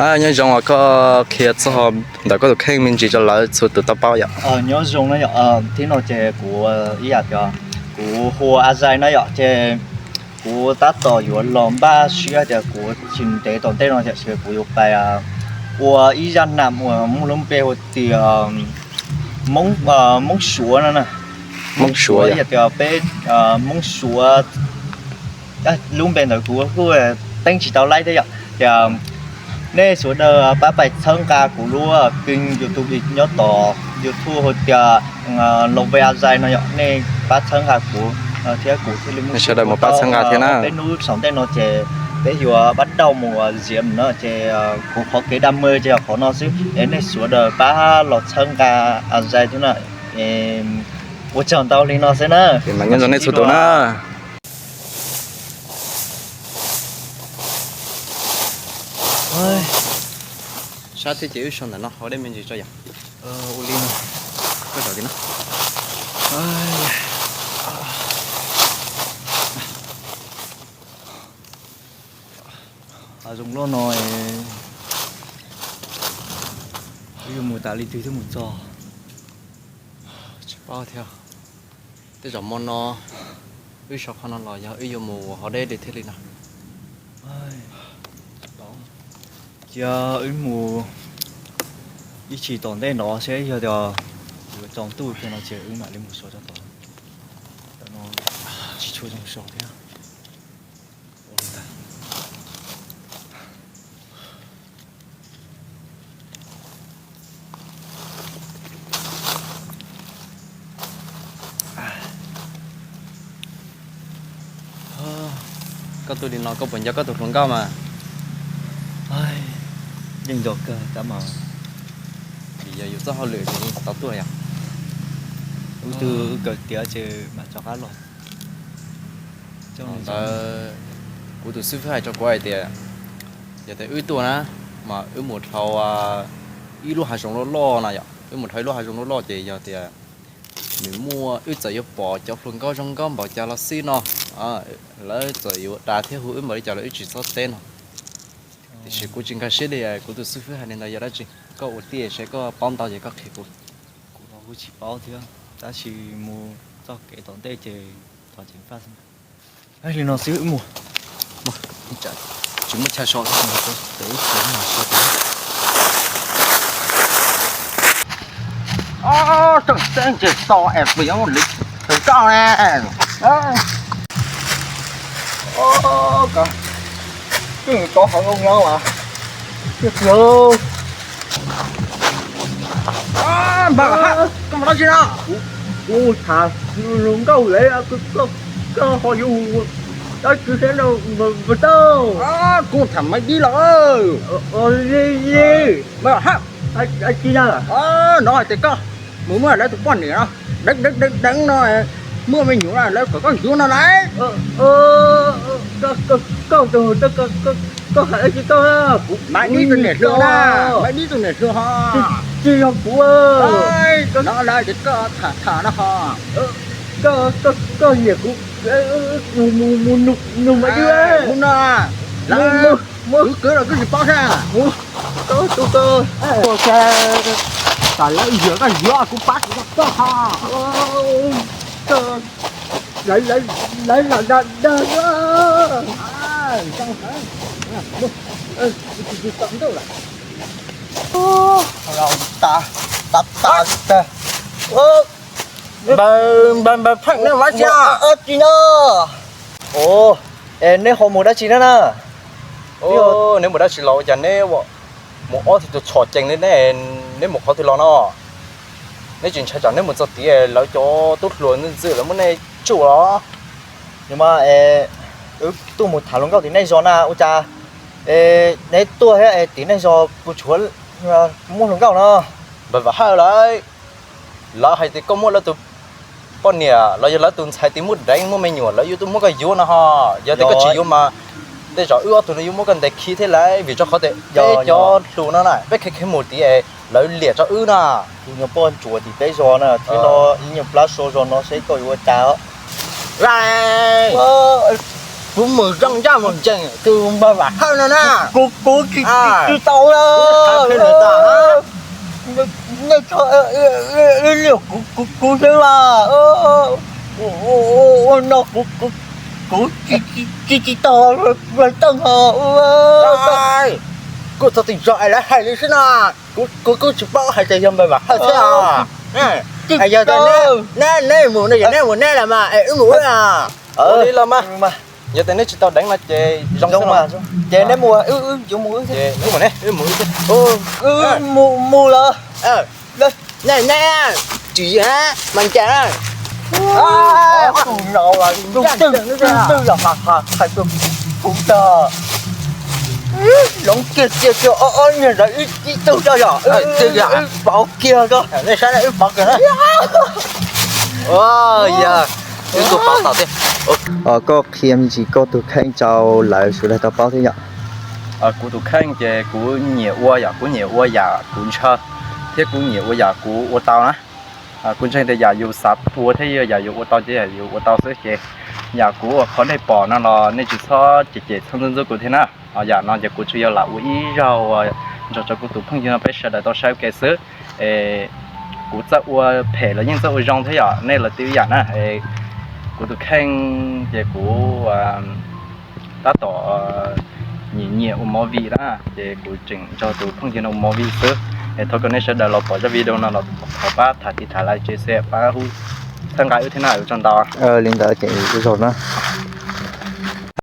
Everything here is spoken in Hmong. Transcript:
Nyob zoo, koj qhia txog ntawm koj tus kheej me ntsis rau lawv txhua tus tau paub yom. Nyob zoo na yom, thiab no ces kuv ib yam tias kuv hu ua A Zais na yom, ces kuv tab tom yuav los npaj siab tias kuv tsis ntev tom ntej no tiam sis kuv yuav pais ua ib zaj nam uas muaj lub npe hu tias Hmoob Suav no na. Hmoob Suav yog tias peb Hmoob Suav, lub npe ntawd kuv kuj teeb tsis tau laib thiab yom. Tias nej sawv daws pab pais txhawb nqa kuv lub kênh YouTube nyob tom YouTube hu tias Los Ve A Zais no yom, nej pab txhawb nqa kuv thiab kuv thiaj li muaj sawv daws mus pab txhawb nqa thiab na. Peb hnub saum ntej no ces peb yuav pab dauj mus ziam na, ces kuv qhov kev đam mê ces yog qhov no xwb es nej sawv daws pab los txhawb nqa A Zais thiab na. Ua tsaug ntau li no xwb na. Nyob zoo nej txhua tus na. Sab thiab ces wb so ntawm no haus dej me ntsis tso yom. Ua li no, koj zov li no. Hav zoov loj no, wb yuav mus tas li twg thiaj mus txog? Tsis paub thiab. Tej zaum hmo no wb so qhov no los yog wb yuav mus haus dej li thiaj li no. Cia wb mus ib chim tom ntej no seb yog tias yuav tsaus ntuj kiag no ces wb mam li mus so rau tod. Tam no tsis tshua zoo so thiab. Koj tuaj li no koj puas nco koj tus hluas nkauj mas? Yeej nco kawg tab mas. Vim yog yus txoj hauj lwm ces yeej tsis tau tuaj yom. Wb twb kawm tiav ces mam rov qab los. Ntawd kuv tus xib fwb hais rau kuv hais tias yog tias wb tuaj na mas wb mus dhau ib lub hav zoov loj loj na yom. Wb mus dhau ib lub hav zoov loj loj ces yog tias nws muaj, wb txawm yuav pom cov hluas nkauj zoo nkauj npaum cas los xij no, lawv txawm yuav dag thiab hu wb npaum li cas los wb tsis txhob teb no. Tiam sis kuv tsis nkag siab li kuv tus xib fwb hais li ntawd yog dab tsi. Koj ua tij seb koj paub ntau ces koj qhia kuv. Kuv los kuj tsis paub thiab, tab sis mus txoj kev tom ntej ces thov ceev faj xwb. Li no xwb wb mus. Tsis muaj chaw so. Tseeb tseeb ces so es pw yuav mus li tus roj ne. Twb tov qhov zoo no mas. Npawg, koj mus dab tsi no? Kuv tham hluas nkauj lawm, koj ho yuav mus dab tsi thiab no npawg tau? Kuv tham Maiv Dib los. Li, li. Npawg, dab tsi na? No hais tias koj mus muab lawv tus poj niam no deev deev deev deev no, muaj me nyuam lawv kom koj yuav no lauj. Koj, koj, koj hais dab tsi koj? Kuv, Maiv Dib tus niam hluas na, Maiv Dib tus niam hluas ho. Tsis yog kuv. No lawv tias koj tham tham no ho. Koj, koj, koj nyiam kuv, mus, mus, mus nug Maiv Dib. Mus no, lawv kwv kwv los koj tsis paub thiab. Koj, koj, koj, koj, tas lawv yuav koj yuav kuv pab tsis tau koj ho. Koj, lawv, lawv, lawv los dag dag. Npawg, npawg, npawg Pheej, neb mus dab tsi? Tsis no. Neb ho mus dab tsi na na? Neb mus dab tsi los ua cas neb mus ob tug tshom cees li ne? Neb mus qhov twg los no? Neb tsis ntshai tsam neb mus txog tid lawv cov tub hluas ntxwj ntxwj lawv muab nej tsuj los? Nws mas, wb tuaj mus tham hluas nkauj tim nej zos na ua cas neb tuaj thiab tim nej zos puas tshuav muaj hluas nkauj no? Npawg Vam Hawj lawv, lawv hais tias koj muab lawv tus poj niam los yog lawv tus ntxhais tis muab deev muaj me nyuam lawv yuav tuaj muab koj yuav no ho. Yog tias koj tsis yuav mas tej zaum wb ob tug no yuav muab koj ntes khi thiab lauj, vim rau qhov tias peb cov hluas no na peb khev khev mus tid es lawv liam rau wb na. Tus nyuag poj ntsuam tim peb zos na thiab no ib nyuag plab so zos no seb koj yuav ua cas. Kuv mus zoo ncaj mus ncees tus npawg Vam Hawj no na. Kuv, kuv tsis, tsis tau na. Nej tso ib liam kuv, kuv xwb mas. Ua no kuv, kuv tsis, tsis tau lawv teej os. Kuv txog tim zos es lawv hais li xwb no. Kuv, kuv kuj tsis paub hais tias yog npawg Vam Hawj thiab os. Yog tias neb, neb mus no ces neb mus neb lawm mas es wb mus wb. Ua li los mas, yog tias neb tsis tau deev no ces zoo xwb, ces neb mus, wb, wb yuav mus wb, ces wb mus ne, wb mus wb. Wb mus, mus lawm. Neb, neb tsis mas ncaim na. Tus no tus twg los hais tias kuv tag, hloov kiag cia cia ob ob niag ntawd ib tug tso yom. Wb pov kiag ko, nej saib wb pov kiag na. Yog wb kuj pov tau thiab. Koj qhia me ntsis koj tus kheej rau lawv sawv daws tau paub thiab yom. Kuv tus kheej ces kuv nyiam ua yam, kuv nyiam ua yam kuv ntshaw, thiab kuv nyiam ua yam kuv ua tau na. Kuv ntseeg tias yam yus xav ua thiab yam yus ua tau ces yam yus ua tau xwb. Ces yam kuv ua qhov nej pom no los nej tsis txhob cem cem txhob ntxub ntxub kuv thiab na. Yam no ces kuv tsuas yog lam ua ib zaug uas nrog rau kuv tus phooj ywg no peb sawv daws tau saib ua ke xwb. Es kuv txawj ua phem los yeej txawj ua zoo thiab yom, nej los twb ib yam na. Kuv tus kheej ces kuv tab tom nyiam nyiam ua movie na, ces kuv tseem nrog tus phooj ywg no ua movie xwb. Es thov kom nej sawv daws los pom zaj video no los thov pab tham tiv tham like, share, pab hu txhawb nqa wb thiab na, ua tsaug ntau. Li ntawd ces ua tsaug na.